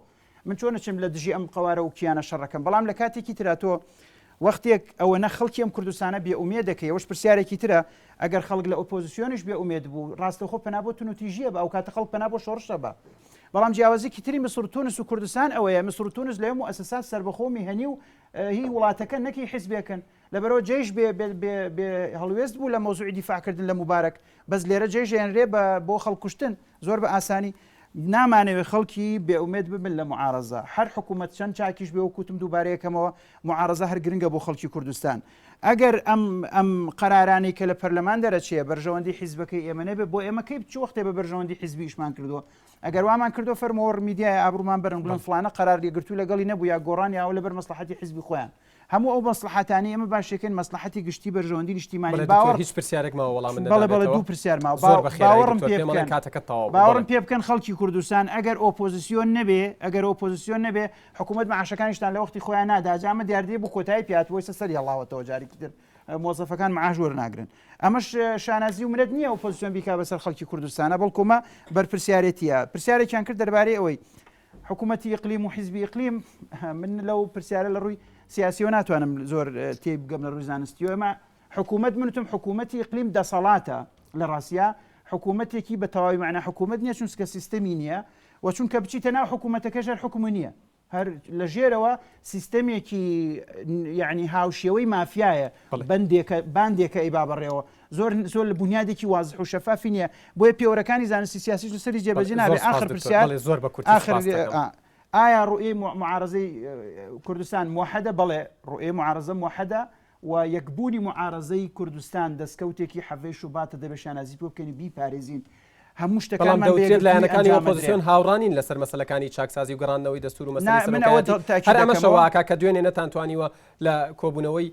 J: من چۆن ئەچم لە دژی ئەم قەوارە و کیانە شەڕەکەم؟ بەڵام لە کاتێکی ترا تۆ وەختێک ئەوەنە خەڵکی ئەم کوردستانە بێ ئومێد دەکەی، ئەوەش پرسیارێکی ترە، ئەگەر خەڵک لە ئۆپۆزسیۆنیش بێ ئومێد بوو، ڕاستەوخۆ پەنا بۆ توندوتیژی ئەبا، ئەوکاتە خەڵک پەنا بۆ شۆڕش ئەبا. بەڵام جیاوازیکی تری میسر و تونس و کوردستان ئەوەیە، میسر و تونس لەوێ موئەسەسات سەربەخۆ و میهەنی و هی وڵاتەکەن نەک هی حیزبێکن. لەبەرئەوە جەیش بێ بێ بێ بێ هەڵوێست بوو لە مەوزوعی دیفاع کردن لە موبارەک، بەس لێرە جەیش ئەیەنرێ بە بۆ خەڵک کوشتن زۆر بە ئاسانی. نامانەوێ خەڵکی بێ ئومێد ببن لە موعارەزە. هەر حکوومەت چەند چاکیش بێ وەک وتم دووبارە یەکەمەوە موعارەزە هەر گرنگە بۆ خەڵکی کوردستان. ئەگەر ئەم ئەم قەرارانەی کە لە پەرلەمان دەرەچێ بەرژەوەندی حیزبەکەی ئێمە نەبێ بۆ ئێمە کەی چ وەختێ بە بەرژەوەندی حیزبی ئیشمان کردووە؟ ئەگەر وامان کردووە فەرمووە میدیایە ئابڕوومان بەرن بڵێن فڵانە قەرار یەکگرتوو لەگەڵی نەبوو یا گۆڕان یا ئەوە لەبەر مەسڵەحەتی حیزبی خۆیان. هەموو ئەو مەسڵەحەتانەی ئێمە باشیەکەین مەسڵەحەتی گشتی بەرژەوەندی نیشتیمانی
A: بەڵێ دکتۆر
J: باوەڕ
A: هیچ پرسیارێک ماوە وەڵامت
J: بەڵێ بەڵێ
A: نەدابێتەوە؟
J: دوو پرسیار ماوە
A: زۆر بە خێرایی
J: باوەڕم
A: دکتۆر
J: پێ
A: پێم ئەڵێن
J: بکەن
A: کاتەکەت تەواو بوو
J: باوەڕم
A: بەڵێ.
J: پێ بکەن خەڵکی کوردستان ئەگەر ئۆپۆزیسیۆن نەبێ ئەگەر ئۆپۆزیسیۆن نەبێ حکوومەت معاشەکانیشتان لە وەختی خۆیان نادا جا ئەمە دیاردەیە بوو کۆتایی پێ هاتووە ئێستا سەری هەڵاوەتەوە جارێکی تر مۆزەفەکان معاش وەرناگرن ئەمەش شانازی و منەت نییە ئۆپۆزیسیۆن بیکا بەسەر خەڵکی کوردستانە بەڵکو ئەمە بەرپرسیارێتیە پرسیارێکیان کرد دەربارەی ئەوەی حکوومەتی ئیقلیم و حیزبی ئیقلیم من لەو پرسیارە لە ڕووی سیاسیەوە ناتوانم زۆر تێ بگەم لە ڕووی زانستیەوە ئەمە حکوومەت منتم حکوومەتی ئیقلیم دەسەڵاتە لە ڕاستیا حکوومەتێکی بە تەواوی معنە حکوومەت نییە چونکە سیستەمی نییە و چونکە بچیتە ناو حکوومەتەکەش هەر حکومی نییە هەر لە ژێرەوە سیستەمێکی یعنی هاوشێوەی مافیایە بەندێکە باندێکە ئەیبا بەڕێوە زۆر زۆر لە بونیادێکی وازح و شەفافی نییە بۆیە پێوەرەکانی زانستی سیاسیش لەسەری جێبەجێ نابێ ئاخر پرسیار
A: زۆر بە کورتی
J: ئاخر ئایا ڕوئیەی معارەزەی کوردستان موحدە بەڵێ ڕوئیەی معارەزە موحدە و یەکبوونی معارەزەی کوردستان دەستکەوتێکی حەڤەی شوباتە دەبێ شانازی پێ بکەین و بیپارێزین هەموو
A: بەڵام
J: شتەکانمان بە
A: دەوترێت
J: یەکگرتوویی
A: لایەنەکانی
J: ئەنجام
A: ئۆپۆزسیۆن
J: ئەدرێن.
A: هاوڕا نین لەسەر مەسەلەکانی چاکسازی و گەڕاندنەوەی دەستوور و
J: نا
A: مەسەلەی
J: من ئەوە
A: سەرۆکایەتی،
J: تاکید
A: هەر ئەمەشە
J: دەکەمەوە.
A: وا ئەکا کە دوێنێ نەتانتوانیوە لە کۆبوونەوەی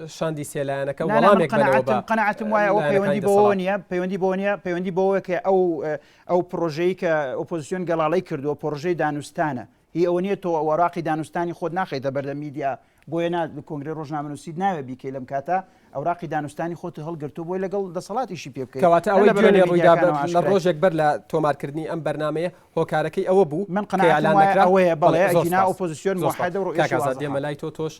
A: شاندی سێ لایەنەکە
J: نا نا من
A: وەڵامێک بەنەوە بە
J: قەناعەتم قەناعەتم وایە ئەوە
A: لایەنەکانی
J: پەیوەندی بەوەوە
A: دەسەڵات.
J: نییە پەیوەندی بەوە نییە پەیوەندی بەوەیە کە ئەو ئەو پڕۆژەی کە ئۆپۆزسیۆن گەڵاڵەی کردووە پڕۆژەی دانوستانە هی ئەوە نییە تۆ ئەوراقی دانوستانی خۆت ناخەیتە بەردەم میدیا بۆیە نا کۆنگرەی ڕۆژنامەنووسیت ناوێ بیکەی لەم کاتە ئەوراقی دانوستانی خۆت هەڵگرتوو بۆی لەگەڵ دەسەڵات ئیشی پێ بکەی
A: کەواتە
J: نە
A: ئەوەی
J: لەبەرەوە لە
A: دوێنێ ڕوویدا
J: میدیاکانەوە
A: لە
J: ئاشکرای
A: ڕۆژێک بەر لە تۆمارکردنی ئەم بەرنامەیە هۆکارەکەی ئەوە بوو
J: من
A: کە
J: قەناعەتم
A: ئیعلان
J: وایە
A: نەکرا؟
J: ئەوەیە
A: بەڵێ
J: بەڵێ
A: زۆر
J: ئەگینا
A: سوپاس
J: ئۆپۆزسیۆن
A: زۆر سوپاس
J: موحدە و
A: کاک
J: ڕوئیەشی
A: ئازاد دێمە
J: وازحە.
A: لای تۆ تۆش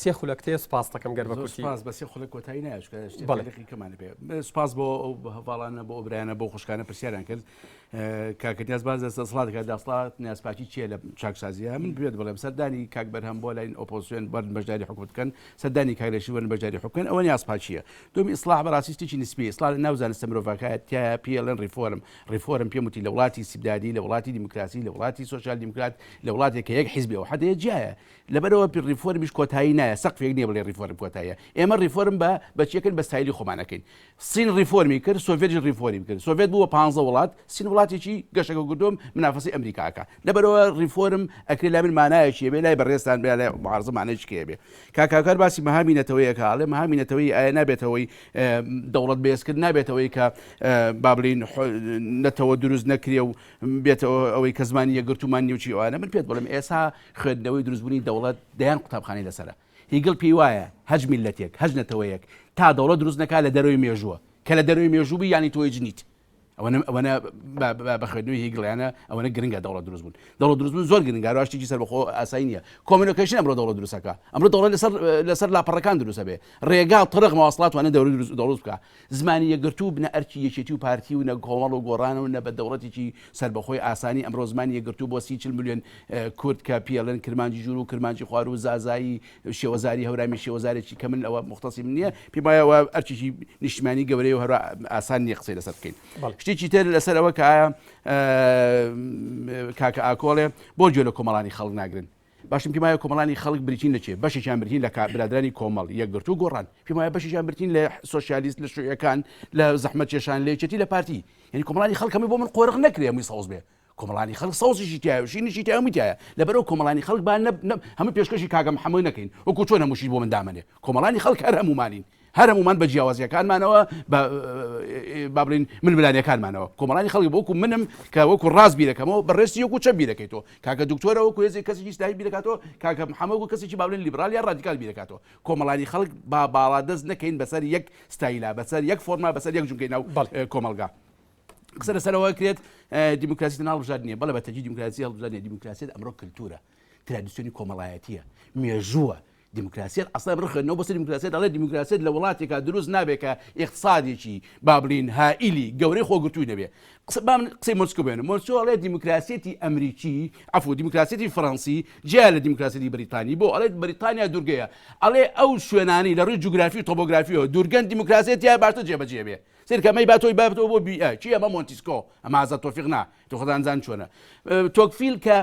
A: سێ خولەک تێ سوپاست دەکەم گەر بە
N: زۆر
A: کورتی.
N: سوپاس بە سێ خولەک کۆتایی نایە چونکە شتێک
A: بەڵێ.
N: تاریخی کەمان پێ سوپاس بۆ ئەو هەڤاڵانە بۆ ئەو برایانە بۆ خوشکانە پرسیاریان کرد کاکە نیاز باس دەسەڵات دەکات دەسەڵات نیازپاکی چییە لە چاکسازیە من بێت بڵێم سەردانی کاک بەرهەم بۆ لاین ئۆپۆزیسیۆن بەرن بەشداری حکومەت بکەن سەردانی کاک رەشید وەرن بەشداری حکومەت بکەن ئەوە نیازپاکییە دوم ئیسلاح بەڕاستی شتێکی نسبی ئیسلاح لە ناو زانستە مرۆڤەکە تایە پێڵێن ڕیفۆرم ڕیفۆرم پێم وتی لە وڵاتی ئیستیبدادی لە وڵاتی دیموکراسی لە وڵاتی سۆسیال دیموکرات لە وڵاتێک کە یەک حیزبی ئەو حەدەیە جیایە لەبەرئەوە ڕیفۆرمیش کۆتایی نایە سەقفێک نییە بڵێ ڕیفۆرم کۆتاییە ئێمە ڕیفۆرم بە بەچیەکەن بە ستایلی خۆمان ئەکەین سین ڕیفۆرمی کرد، سۆڤێتیش ڕیفۆرمی کرد. سۆڤێت بوو بە پانزە وڵات، سین وڵاتێکی گەشەکردووە منافەسەی ئەمریکا ئەکا. لەبەرئەوە ڕیفۆرم ئەکرێ لای من مانایەکی هەبێ، لای بەڕێزتان بێ، لای معارزە مانایەکی کەی هەبێ. کاک هاوکار باسی مەهامی نەتەوەیی ئەکا، ئەڵێ مەهامی نەتەوەیی ئایا نابێتە هۆی دەوڵەت بەهێزکردن، نابێتە هۆی کە با بڵێین نەتەوە دروست نەکرێ و بێتە ئەوەی کە زمانی یەکگرتوومان نییە و چی ئەوانە. من پێت بڵێم ئێستا خوێندنەوەی دروستبوونی دەوڵەت دەیان قوتابخانەی لەسەرە. هیگڵ پێی وایە هەچ میللەتێک، هەچ نەتەوەیەک تا دەوڵەت دروست نەکا لە دەرەوەی مێژووە. کە لە دەرەوەی مێژوو بووی یانی تۆ هیچ نیت. ئەوەنە ئەوەنە بە خوێندنەوەی هیگڵیانە ئەوەنە گرنگە دەوڵەت دروست بوون. دەوڵەت دروست بوون زۆر گرنگە، هەروەها شتێکی سەربەخۆ ئاسایی نییە. communication ئەمڕۆ دەوڵەت دروست ئەکا. ئەمڕۆ دەوڵەت لەسەر لەسەر لاپەڕەکان دروست ئەبێ. ڕێگا، طرق، مواصلات وانە دەوڵەت دروست دەوڵەت بکا. زمانی یەکگرتوو نە ئەرکی یەکێتی و پارتی و نە کۆمەڵ و گۆڕانە و نە بە دەوڵەتێکی سەربەخۆی ئاسانی ئەمڕۆ زمانی یەکگرتوو بۆ 30 ملیۆن کورد کە پێڵێن کرمانجی ژوور و کرمانجی خوار و زازایی شێوەزاری هەورامی شێوەزارێکی کە من ئەوە مختصی من نییە پێم وایە ئەوە ئەرکێکی نیشتمانی گەورەیە و هەروە ئاسان نییە قسەی لەسەر بکەین. شتێکی تر لەسەر ئەوە کە ئایا کاکە ئاکۆڵێ بۆ گوێ لە کۆمەڵانی خەڵک ناگرن؟ باشم پێم وایە کۆمەڵانی خەڵک بریتین لە چێ؟ بەشێکیان بریتین لە برادرانی کۆمەڵ، یەکگرتوو، گۆڕان. پێم وایە بەشێکیان بریتین لە سۆسیالیست، لە شوعیەکان، لە زەحمەتکێشان، لە یەکێتی، لە پارتی. یعنی کۆمەڵانی خەڵک هەمووی بۆ من قۆرخ نەکرێ هەمووی سەوز بێ. کۆمەڵانی خەڵک سەوزیشی تایە و شینیشی تایە هەمووی تایە. لەبەرئەوە کۆمەڵانی خەڵک با هەموو پێشکەشی کاکە محەممەد نەکەین. وەکو چۆن هەمووشی بۆ من دامەنێ. کۆمەڵانی خەڵک هەر هەموومانین. هەر هەموومان بە جیاوازیەکانمانەوە بە با بڵێین ململانێکانمانەوە کۆمەڵانی خەڵک وەکو منم کە وەکو ڕاست بیرەکەمەوە بەڕێزتی وەکو چەپ بیرەکەیتەوە کاکە دکتۆرە وەکو هێزێک کەسێکی ئیسلامی بیرەکاتەوە کاکە محەممەد وەکو کەسێکی با بڵێین لیبرال یا ڕادیکال بیرەکاتەوە کۆمەڵانی خەڵک با باڵادەست نەکەین بەسەر یەک ستایلا بەسەر یەک فۆرما بەسەر یەک جومگەی ناو کۆمەڵگا. قسە لەسەرەوە کرێت دیموکراسی تەنها هەڵبژاردن نییە بەڵێ بە تەجی دیموکراسی هەڵبژاردن نییە دیموکراسیەت ئەمڕۆ کلتورە ترادیسیۆنی کۆمەڵایەتیە مێژووە دیموکراسیەت ئەسڵەن من خوێندنەوە بۆ سەر دیموکراسیەت ئەڵێ دیموکراسیەت لە وڵاتێکا دروست نابێ کە ئیقتسادێکی با بڵین هائیلی گەورەی خۆگرتووی نەبێ قسە با من قسەی مۆنسکۆ بێنم مۆنسکۆ ئەڵێ دیموکراسیەتی ئەمریکی عەفو دیموکراسیەتی فەڕەنسی جیا لە دیموکراسیەتی بریتانی بۆ ئەڵێ بریتانیا دوورگەیە ئەڵێ ئەو شوێنانەی لە ڕووی جوگرافی و تۆپۆگرافیەوە دوورگەن دیموکراسیەت تیا باشتر جێبەجێ بێ سەیرکە ئەمەی با تۆی بابتەوە بۆ بیئە چی ئەمە مۆنتیسکۆ ئەمە ئازاد تۆفیق نا تۆ خۆتان زان چۆنە تۆکفیل کە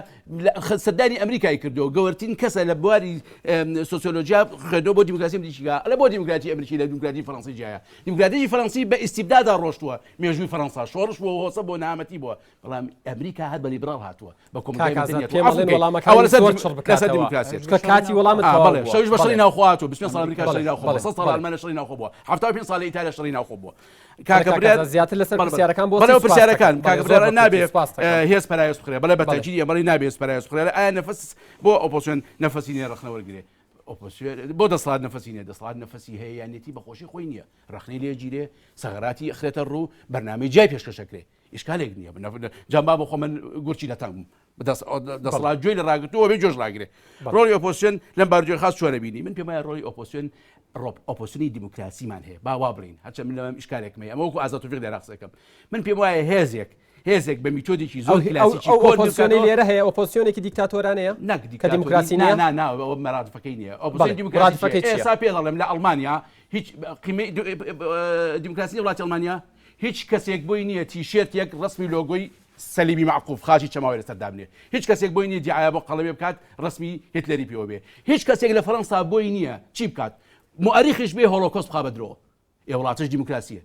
N: سەردانی ئەمریکای کردو گەورترین کەسە لە بواری سۆسیۆلۆژیا خوێندەوە بۆ دیموکراسی ئەمریکا لە بۆ دیموکراتی ئەمریکی لە دیموکراتی فەرەنسی جیایە دیموکراتی فەرەنسی بە ئیستیبدادا ڕۆشتووە مێژووی فەرەنسا شۆڕش بووە هۆسە بۆ نامەتی بووە بەڵام ئەمریکا هەر بە لیبراڵ هاتووە بە کۆمەڵگای
A: کاک ئازاد
N: مەدەنیەت
A: پێم
N: عەفو
A: ئەڵێن
N: بکەی
A: وەڵامەکانی
N: ئەوە لەسەر
A: زۆر
N: دیم-
A: چڕ
N: لەسەر
A: بکاتەوە
N: دیموکراسیەت
A: چونکە کاتی وەڵامت
N: آه
A: تەواو
N: بەڵێ
A: بووە
N: شەویش بە
A: بەڵێ
N: شەڕی ناوخۆ هاتووە 25 ساڵ ئەمریکا
A: بەڵێ
N: شەڕی ناوخۆ بووە
A: بەڵێ
N: 100 ساڵ
A: بەڵێ
N: ئەڵمانیا شەڕی ناوخۆ بووە 75 ساڵ ئیتالیا شەڕی ناوخۆ بووە
A: بەڵێ
N: کاکە
A: کاک
N: برات
A: ئازاد زیاتر لەسەر
N: بەڵێ بەڵێ
A: پرسیارەکان
N: بەڵێ
A: بۆ
N: ئەو
A: سپاس
N: پرسیارەکان
A: دەکەم
N: کاکە
A: بەڵێ زۆر
N: برات
A: بە کورتی
N: نابێ
A: سپاس دەکەم
N: هێز پەراوێز بخرێ بەڵێ بە
A: بەڵێ
N: تەجیری ئەمەڵی نابێ هێز پەراوێز بخرێ ئایا نەفەس بۆ ئۆپۆزسیۆن نەفەسی نییە ڕەخنە وەرگرێ ئۆپۆزسیۆن بۆ دەسەڵات نەفەسی نییە دەسەڵات نەفەسی هەیە یانێتی بە خۆشی خۆی نییە ڕەخنەی لێ گیرێ سەغەراتی ئەخرێتە ڕوو بەرنامەی جیای پێشکەش ئەکرێ ئیشکالێک نییە جام با بۆ خۆ من گورچی لە تەنگ بووم دەسەڵات گوێی لە ڕاگرتووە بێ گوێش ڕاگرێ ڕۆڵی ئۆپۆسیۆن لەم بارودۆخی خاص چۆنە بینی من پێم وایە ڕۆڵی ئۆپۆسیۆن ڕۆپ ئۆپۆسیۆنی دیموکراسیمان هەیە با وا بڵین هەرچە من لەم ئیشکالێکم هەیە ئەمە وەکو ئازاد تۆفیق لێرە قسە دەکەم من پێم وایە هێزێک هێزێک بە میتۆدێکی زۆر کلاسیکی
A: ئەو ئۆپۆزسیۆنەی لێرە هەیە ئۆپۆزسیۆنێکی دیکتاتۆرانەیە
N: نەک
A: کە دیموکراسی نییە
N: نا نا ئەوە مەرادفەکەی نییە ئۆپۆزسیۆنی دیموکراسی ئێستا پێ دەڵێم لە ئەڵمانیا هیچ قیمەی دیموکراسی وڵاتی ئەڵمانیا هیچ کەسێک بۆی نییە تیشێرتێک ڕەسمی لۆگۆی سەلیبی مەعقوف خاچی چەماوەی لەسەر دابنێ. هیچ کەسێک بۆی نییە دیعایە بۆ قەڵەوێ بکات ڕەسمی هیتلەری پێوە بێ. هیچ کەسێک لە فەرەنسا بۆی نییە چی بکات؟ موئەریخیش بێ هۆڵۆکۆست بخا بە درۆ. ئێ وڵاتەش دیموکراسییە.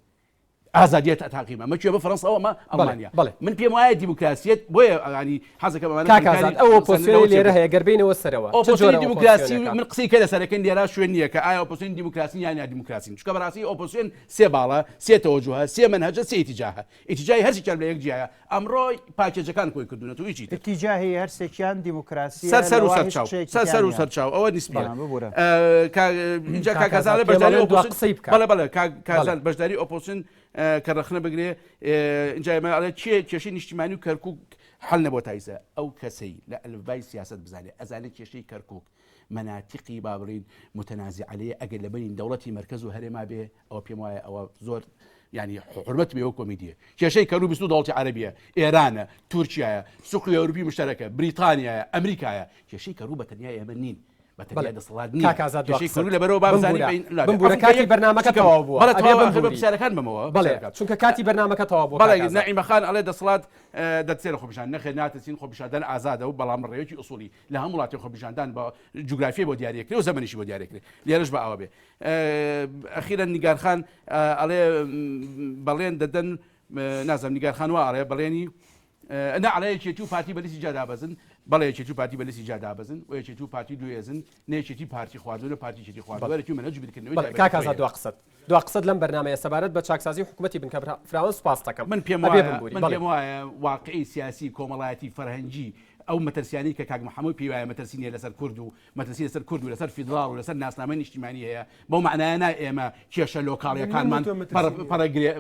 N: ئازادییە تاقیمە. ئەمە کوێ؟ ئەمە فەرەنسا و ئەمە ئەڵمانیا.
A: بەڵێ.
N: من پێم وایە دیموکراسییەت بۆیە یانی حەزەکەم ئەمانە
A: کاک ئازاد ئەو ئۆپۆزسیۆنەی لێرە هەیە گەر بێینەوە سەرەوە چ جۆرە
N: ئۆپۆزسیۆنی دیموکراسی
A: ئۆپۆزسیۆنێکە؟
N: من قسەی کە لەسەرەکەین لێرە شوێن نییە کە ئایا ئۆپۆزسیۆنی دیموکراسین یان نادیموکراسین. چونکە بەڕاستی ئۆپۆزسیۆن سێ باڵە، سێ تەوەجوهە، سێ مەنهەجە، سێ ئیتیجاهە. ئیتیجاهی هەرسێکیان لە یەک جیایە. ئەمڕۆ پاکێجەکان کۆی کردوونەتەوە هیچی تر.
J: ئیتیجاهی هەرسێکیان دیموکراسییە
N: سەر سەر و
J: لەوا
N: سەر
J: هیچ
N: چاو.
J: قسەیەکی
N: سەر
J: تیا
N: سەر و
J: نییە.
N: سەر چاو. ئەوە نیسبییە.
J: بەڵام ببورە.
N: کا ئینجا
A: کاک
N: کاک
A: ئازاد
N: ئازاد
A: پێم
N: بەشداری
A: ئەڵێن دوا
N: ئۆپۆزسیۆن
A: قسەی بکە.
N: بەڵێ بەڵێ کاک
A: بەڵێ.
N: ئازاد بەشداری ئۆپۆزسیۆن کە ڕەخنە بگرێ ئینجا ئێمە ئەڵێ کێ کێشەی نیشتیمانی و کەرکووک حەل نەبووە تا ئیسە ئەو کەسەی لە ئەلفبای سیاسەت بزانێ ئەزانێ کێشەی کەرکووک مەناتیقی با بڵێین متنازع علیە ئەگەر لە بەین دەوڵەتی مەرکەز و هەرێما بێ ئەوە پێم وایە ئەوە زۆر یعنی حرمەت بێ کۆمیدیە کێشەی کەرو 22 دەوڵەتی عەرەبیە ئێرانە تورکیایە سوقی ئەوروپی مشتەرەکە بریتانیایە ئەمریکایە کێشەی کەرو بە تەنیا ئێمە نین بە تەنیا دەسەڵات نییە
A: کاک ئازاد دوا
N: کێشەی
A: قسەت
N: کەرو لەبەرەوە با بزانین
A: بمبورە
N: بین لا بێ.
A: بمبورە
N: عەفو
A: کاتی
N: یەک
A: بەرنامەکە
N: شتێکم
A: تەواو بووە
N: بەڵێ
A: ئەبێ
N: تەواو ئاخر بە
A: بمبوری
N: پرسیارەکان بمەوە
A: بەڵێ
N: پرسیارەکان
A: چونکە کاتی بەرنامەکە تەواو بووە
N: بەڵێ
A: کاک ئازاد
N: نەعیمە خان ئەڵێ دەسەڵات دەتسێ لە خۆپیشان نەخێر ناترسین خۆپیشاندان ئازادە و بەڵام ڕێیەکی ئوسوڵی لە هەموو وڵاتێک خۆپیشاندان بە جوگرافیای بۆ دیاریەکرێ و زەمەنیشی بۆ دیاریەکرێ لێرەش بە ئاوا بێ ئەخیرەن نیگار خان ئەڵێ بەڵێن دەدەن نازم نیگار خان وا ئەڵێ بەڵێنی نا ئەڵێ یەکێتی و پارتی بە لیستی جیا دابەزن بەڵێ یەکێتی و پارتی بە لیستی جیا دابەزن و یەکێتی و پارتی دوێزن نە یەکێتی پارتی خواردوە نە پارتی یەکێتی خواردوە هەرێکی مەنهەج و بیرکردنەوەی
A: بەڵێ
N: تایبەتی
A: کاک
N: خۆی
A: ئازاد
N: هەیە.
A: دوا قسەت دوا قسەت لەم بەرنامەیە سەبارەت بە چاکسازی و حکومەتی بنکە فراوان سوپاست دەکەم
N: من پێم
A: ئەبێ
N: وایە
A: بمبوری
N: من
A: بەڵێ.
N: پێم وایە واقعی سیاسی کۆمەڵایەتی فەرهەنگی ئەو مەترسیانەی کە کاک محەمەو پێی وایە مەترسی نییە لەسەر کورد و مەترسی لەسەر کورد و لەسەر فیدراڵ و لەسەر ناسنامەی نیشتیمانی هەیە، بەو مەعنایە نا ئێمە کێشە لۆکاڵیەکانمان پەڕە گرێ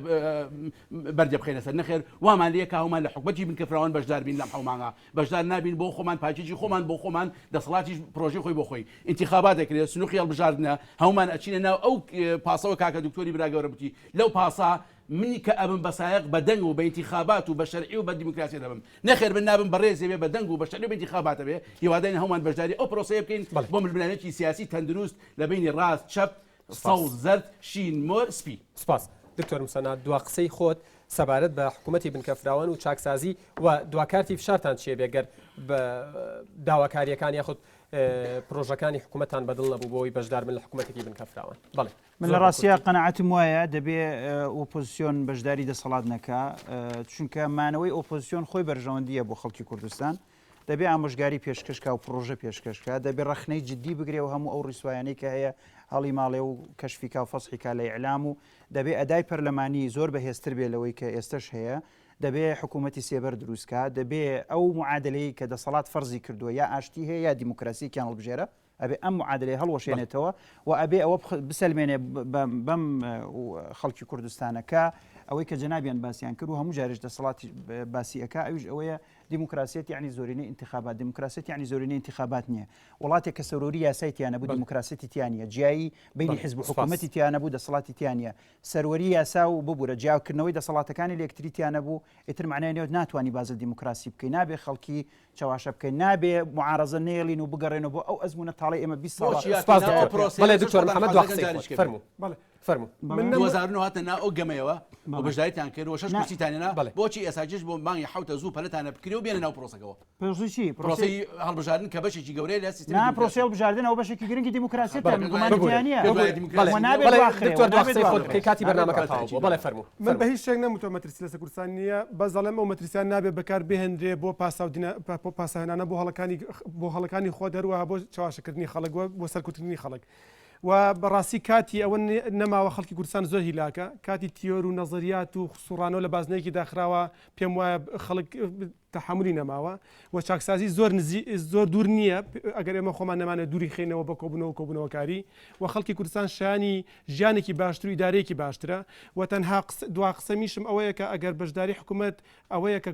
N: بەردێ بخەینە سەر، نەخێر وامان لێ کا هەومان لە حکومەتی بنکە فراوان بەشدار بین لەم حەومانە بەشدار نابین بۆ خۆمان پاکێجی خۆمان بۆ خۆمان دەسەڵاتیش پرۆژەی خۆی بۆ خۆی ئینتیخابات دەکرێت سنوقی هەڵبژاردنە هەمومان ئەچینە ناو ئەو پاسەوە کاکە دکتۆری برا گەورە بتی لەو پاسە منی کە ئەبم بە سایەق بە دەنگ و بە ئینتیخابات و بە شەرعی و بە دیموکراسیەت ئەبم نەخێر من نابم بە ڕێزێ بێ بە دەنگ و بە شەرعی و بە ئینتیخابات ئەبێ هیوادارین هەموومان بەشداری ئەو پرۆسەیە بکەین بۆ ململانێکی سیاسی تەندروست لە بەینی ڕاست چەپ سەوز زەرد شین مۆر سپی.
A: سپاس دکتۆر مسەنا دوا قسەی خۆت. سەبارەت بە حکوومەتی بنکەفراوان و چاکسازی و دواکارتی فشارتان چییە بێ گەر بە داواکارییەکان یاخود پرۆژەکانی حکوومەتتان بەدڵ نەبوو بۆ ئەوەی بەشدار بن لە حکوومەتێکی بنکەفراوان؟ بەڵێ.
J: من لە ڕاستیا قەناعەتم وایە دەبێ ئۆپۆزسیۆن بەشداری دەسەڵات نەکا چونکە مانەوەی ئۆپۆزسیۆن خۆی بەرژەوەندیە بۆ خەڵکی کوردستان دەبێ ئامۆژگاری پێشکەش کا و پڕۆژە پێشکەش کا دەبێ ڕەخنەی جدی بگرێ و هەموو ئەو ڕیسوایانەی کە هەیە هەڵی ماڵێ و کەشفی کا و فەزحی کا لە ئیعلام و دەبێ ئەدای پەرلەمانی زۆر بەهێزتر بێ لەوەی کە ئێستەش هەیە دەبێ حکوومەتی سێبەر دروست کا دەبێ ئەو معادلەی کە دەسەڵات فەرزی کردووە یا ئاشتی هەیە یا دیموکراسیەکیان هەڵبژێرە ئەبێ ئەم معادلەیە هەڵوەشێنێتەوە و ئەبێ ئەوە بسەلمێنێ بەم خەڵکی کوردستانە کە ئەوەی کە جەنابیان باسیان کرد و هەموو جارێش دەسەڵاتی باسی ئەکا ئەویش ئەوەیە دیموکراسیەت یعنی زۆرینەی ئینتخابات دیموکراسیەت یعنی زۆرینەی ئینتخابات نییە وڵاتێک کە سەرۆری یاسای تیا نەبوو دیموکراسیەتی تیا نییە جیایی بینی حزب و حکوومەتی تیا نەبوو دەسەڵاتی تیا نییە سەروەری یاسا و ببوورە جیاکردنەوەی دەسەڵاتەکانی لەکتری تیا نەبوو ئیتر معنای نێوت ناتوانانی باز لە دیموکراسی بکەی نابێ خەڵکی چەواشە بکەین نابێ معارەزە نەیەڵین و بگەڕێنەوە بۆ ئەو ئەزموونە تاڵەی ئێمە 20 ساڵە
N: بۆچی
A: سپاس
N: هاتنە ناو
A: دکتۆر
N: پرۆسەیە
A: بەڵێ
N: شەش
A: دکتۆر
N: خۆتان
A: محەممەد دوا
N: حەزەکەن
A: قسەی خۆت
N: جارێکی کە بێ
A: فەرموو
K: بەڵێ
A: فەرموو
K: من نەم
N: 2009 هاتنە ناو ئەو گەمەیەوە و
J: بەڵێ
N: بەشداریتان کرد و شەش
J: نا
N: کورسیتان هێنا
A: بەڵێ
N: بۆچی ئێستا بۆ مانگی حەوتە زوو پەلەتانە بکرێ و بێنە ناو پرۆسەکەوە
J: پرۆسەی چی؟ پرۆسەی
N: پرۆسەی هەڵبژاردن کە بەشێکی گەورەیە لە سیستمی
J: نا پرۆسەی
N: دیموکراسی.
J: هەڵبژاردن ئەوە بەشێکی گرنگی دیموکراسیەتە
A: بەڵێ
J: من گومانی
A: ببورن
J: تیا نییە
N: ببورن
A: بەڵێ
N: دیموکراسی
J: وە
N: نییە.
J: نابێت
A: بەڵێ
J: دواخرێ
A: دکتۆر
J: وە
A: دوا
J: نابێت
A: قسەی خۆت
J: دواخرێ
A: بکەی کاتی
J: نابێت
A: بەرنامەکە
J: دواخرێ
A: تەواو بووە بەڵێ فەرموو
K: من بە
A: فەرموو
K: هیچ شتێک نەموتووە مەترسی لەسەر کوردستان نییە بەس دەڵێم ئەو مەترسیان نابێت بەکار بهێنرێ بۆ پاساودینا بۆ پاساوهێنانە بۆ هەڵەکانی بۆ هەڵەکانی خۆت هەروەها بۆ چەواشەکردنی خەڵک و بۆ سەرکوتکردنی خەڵک و بەڕاستی کاتی ئەوە نەماوە خەڵکی کوردستان زۆر هیلاکە کاتی تیۆر و نەزەریات و سوڕانەوە لە بازنەیەکی داخراوە پێم وایە خەڵک تەحەمولی نەماوە و چاکسازی زۆر نزی زۆر دوور نییە ئەگەر ئێمە خۆمان نەمانێت دووری خەینەوە بە کۆبوونەوە کۆبوونەوەکاری و خەڵکی کوردستان شایانی ژیانێکی باشتر و ئیدارەیەکی باشترە و تەنها دوا قسەمیشم ئەوەیە کە ئەگەر بەشداری حکوومەت ئەوەیە کە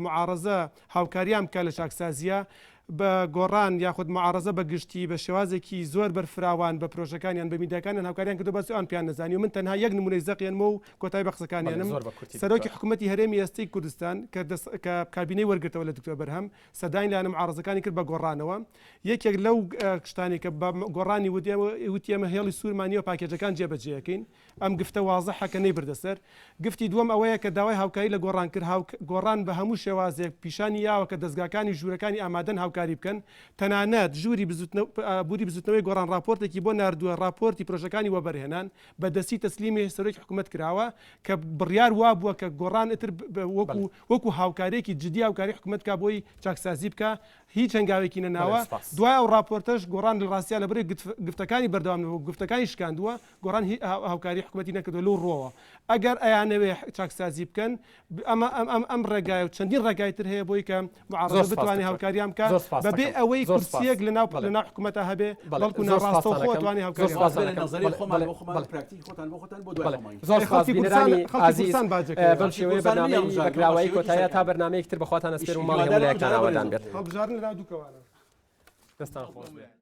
K: معارەزە هاوکاریان بکات لە چاکسازیە بە گۆڕان یاخود معارەزە بە گشتی بە شێوازێکی زۆر بەرفراوان بە پرۆژەکانیان بە میدیاکانیان هاوکاریان کردو بەس ئەوان پێیان نەزانی و من تەنها یەک نمونەی زەق ێنمەوە و کۆتایی بە
A: بەڵێ
K: قسەکانیانم
A: زۆر بە کورتی
K: سەرۆکی
A: دکتۆر.
K: حکومەتی هەرێمی ئێستەی کوردستان کە دەس کە کابینەی وەرگرتەوە لە دکتۆر بەرهەم سەردانی لایەنە معارەزەکانی کرد بە گۆڕانەوە یەکێک لەو شتانەی کە بە گۆڕانی وت وتی ئێمە هێڵی سوورمان نییە و پاکێجەکان جێبەجێ ئەکەین ئەم گفتە وازحە کە نەیبردە سەر. گفتی دووەم ئەوەیە کە داوای هاوکاری لە گۆڕان کرد، گۆڕان بە هەموو شێوازێک پیشانی یاوە کە دەزگاکانی ژوورەکانی ئامادەن هاوکاری بکەن، تەنانەت ژووری ئابووری بزوتنەوەی گۆڕان ڕاپۆرتێکی بۆ ناردووە، ڕاپۆرتی پرۆژەکانی وەبەرهێنان بە دەستی تەسلیمی سەرۆکی حکومەت کراوە کە بڕیار وابووە کە گۆڕان ئیتر وەکو وەکو هاوکارێکی جدی هاوکاری حکومەت بکا بۆی چاکسازی بکا، هیچ هەنگاوێکی نەناوە، دوای ئەو ڕاپۆرتەش گۆڕان لە ڕاستیا لەبەرەی گفتەکانی بەردەوام نەبوو، گفتەکانی شکاندووە، گۆڕان هاوکاری حکومەتی نەکردووە لەو ڕووەوە ئەگەر ئەیانەوێ چاکسازی بکەن ئەمە ئەم ڕێگایە و چەندین ڕێگای تر هەیە بۆی کە معارەزە بتوانێ هاوکاریان بکات بەبێ ئەوەی کورسییەک لەناو لەناو حکومەتا هەبێ بەڵکو ناڕاستەوخۆ توانێ هاوکاریان
A: بکات. زۆر سپاس بینەرانی ئازیز بەم شێوەیە بەرنامەی بەکراوایی کۆتایە تا بەرنامەیەکی تر بەخواتان ئەسپێرم و ماڵی هەموو لایەکتان ئاوەدان بێت.
K: هەڵبژاردن لەناو دووکەوانە.
A: دەستان خۆش بێت.